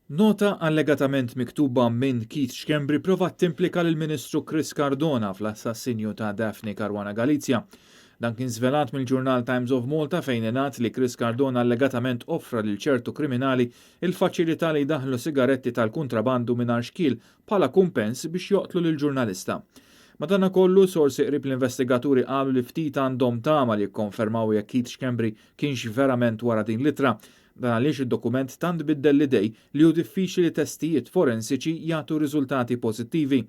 Nota allegatament miktuba minn Keith Schembri provat timplika lill-Ministru Chris Cardona fl-assassinju ta' Daphne Caruana Galizia. Dan kien żvelat mill-ġurnal Times of Malta, fejn ingħad li Chris Cardona allegatament offra lil ċertu kriminali il-faċilità li jdaħlu sigaretti tal-kontrabandu mingħajr xkiel bħala kumpens biex joqtlu lill-ġurnalista. Madanakollu, sorsi qrib l-investigaturi qalu li ftit għandhom tama li jikkonfermaw jekk Keith Schembri kienx verament wara din l-ittra. Dan għaliex id-dokument tant biddel l-idej li hu diffiċli li testijiet forensiċi jagħtu riżultati pożittivi.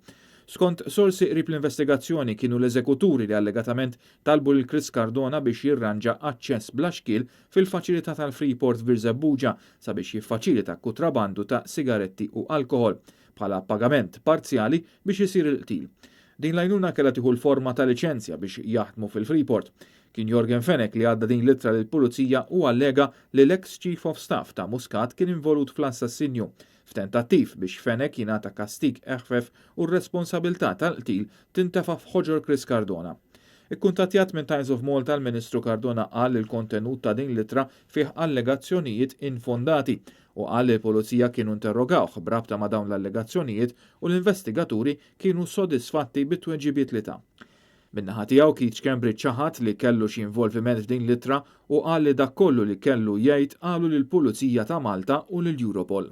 Skont sorsi qrib l-investigazzjoni, kienu l-eżekuturi li allegatament talbu lil Chris Cardona biex jirranġa aċċess bla xkiel fil-faċilità tal-Freeport Birżebbuġa sabiex jiffaċilita kutrabandu ta' sigaretti u alkohol bħala pagament parzjali biex isir il-qtil. Din l-għajnuna kellha tieħu l-forma ta' liċenzja biex jaħdmu fil-Freeport. Kien Yorgen Fenech li għadda din l-ittra lill-pulizija u allega li l-ex Chief of Staff ta' Muscat kien involut fl-assassinju, f'tentattiv biex Fenech jingħata kastik eħfef u r-responsabilità tal-qtil tintefa' f'ħoġor Chris Cardona. Ikkuntattjat minn Times of Malta, l-Ministru Cardona qal li l-kontenut ta' din l-ittra fih allegazzjonijiet infondati u qal li l-pulizija kienu interrogawh b'rabta ma' dawn l-allegazzjonijiet u l-investigaturi kienu sodisfatti bit-tweġibiet li ta. Min-naħa tiegħu, Keith Schembri ċaħad li kellu xi involviment f'din l-ittra u qal li dak kollu li kellu jgħid qalu lill-Pulizija ta' Malta u lill-Europol.